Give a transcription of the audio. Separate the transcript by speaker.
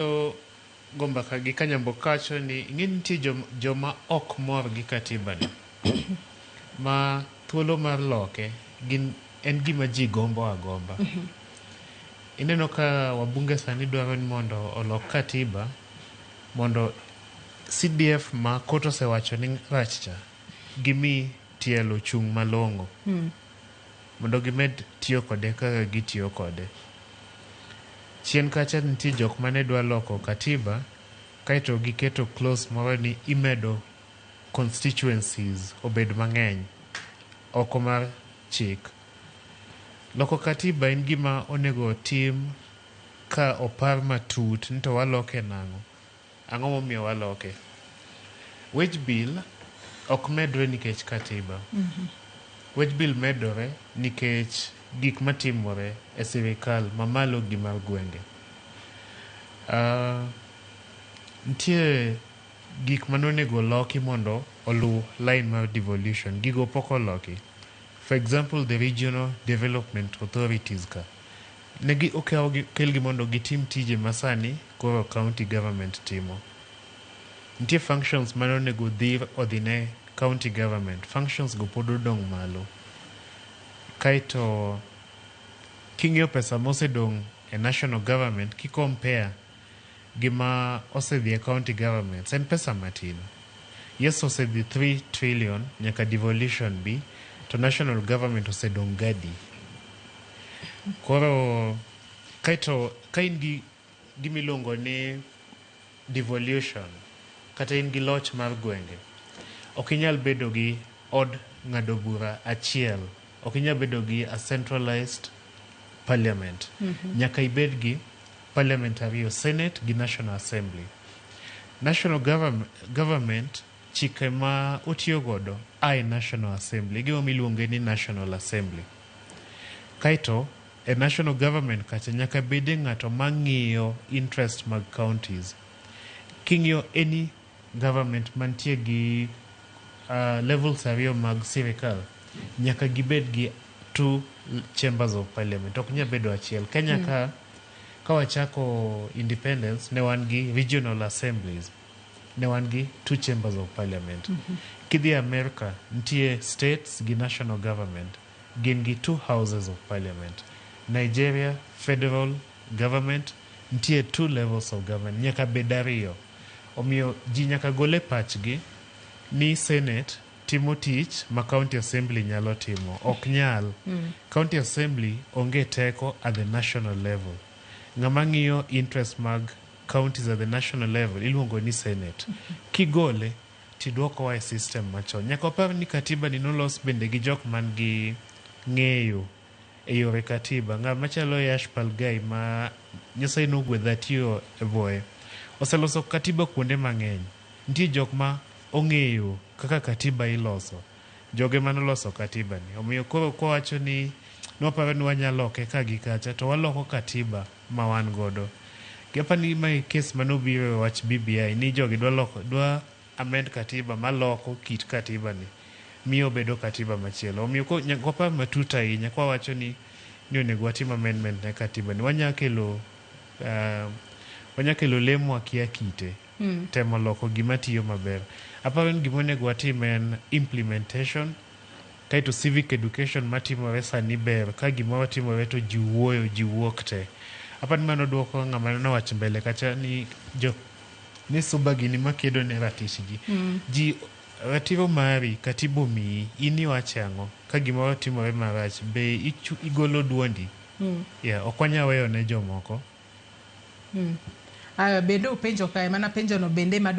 Speaker 1: Go mbaka gi Kanyambo kawacho ni ing'e ni nitie joma ok mor gi katiba ni ma thuolo mar loke gin en gima ji gombo agomba. Ineno ka wabunge sani dwaro ni mondo olok katiba mondo CDF ma court osewacho ni rach cha gimi tielo chung' malong'o mondo gimed tiyo kode kaka gitiyo kode. Chien kacha nitie jok mane dwa loko katiba kaeto giketo clause moro ni imedo constituencies obed mang'eny oko mar chik. Loko katiba en gima onego tim ka opar matut ni to waloke nang'o. Ang'o momiyo waloke? Wage bill ok medre nikech katiba. Wage bill medore nikech gik matimore e sirikal mamalo gi mar gwenge. Nitie gik manonego loki mondo oluw line mar devolution. Gigo pok oloki. For example, the regional development authorities ka. Negi okawgi okelgi mondo gitim tije masani koro county government timo. Nitie functions mane onego dhir odhi ne county government. Functions go pod odong' malo. Kaeto king'iyo pesa mosedong' e national government ki compare gi ma osedhi e county governments en pesa matin. Yes, osedhi 3 trillion nyaka devolution bi to national government osedong' gadi. Koro kaeto ka in gi gimiluongo ni devolution kata in gi loch mar gwenge, ok inyal bedo gi od ng'ado bura achiel. Ok inyal bedo gi a centralized parliament. Nyaka ibed gi parliament ariyo, Senate gi National Assembly. National government chike ma otiyo godo a e National Assembly, gima iluonge ni National Assembly. Kaeto e national government kacha nyaka bede ng'ato mang'iyo interest mag counties. King'iyo any government mantie gi levels ariyo mag sirikal, nyaka gibed gi two chambers of parliament, ok nyal bedo achiel. Kenya ka wachako independence ne wan gi regional assemblies, ne wan gi two chambers of parliament. Kidhi America, nitie states gi national government, gin gi two houses of parliament. Nigeria, federal government, nitie two levels of government, nyaka bed ariyo. Omiyo ji nyaka gol e pachgi ni Senate timo tich ma county assembly nyalo timo. Ok nyal. County assembly onge teko at the national level. Ng'ama ng'iyo interest mag counties at the national level iluongo ni Senate. Kigole tiduokowa e system machon. Nyaka wapar ni katiba ni nolos bende gi jok man gi ng'eyo e yore katiba. Ng'ama chalo Yashpal Ghai ma Nyasaye nogwedha tiyo e bwoye. Oseloso katiba kuonde mang'eny. Nitie jok ma ong'eyo kaka katiba iloso. Joge manoloso katiba ni. Omiyo koro kwawacho ni nwaparo ni wanyalo loke ka gi kacha to waloko katiba ma wan godo. Apani ni mae case manobiro e wach BBI ni jogi dwa loko dwa amend katiba maloko kit katiba ni miyo bedo katiba machielo. Omiyo nyaka wapar matut ahinya kwawacho ni onego watim amendment ne katiba ni. Wanya kelo lee mwakia kite. Temo loko gima tiyo maber. Aparo ni gima onego watim en implementation kaeto civic education matimore sani ber ka gimoro timore to ji wuoyo, ji wuok te. Aparo ni mano duoko ng'ama nowacho mbele kacha ni jo ni Suba gini makedo ne ratich ji. Ji ratiro mari katiba omiyi in iwache ang'o ka gimoro timore marach be igolo duondi. Yeah, ok wanyal weyo ne jomoko.
Speaker 2: Aya, bende upenjo kae mana penjo no bende ma.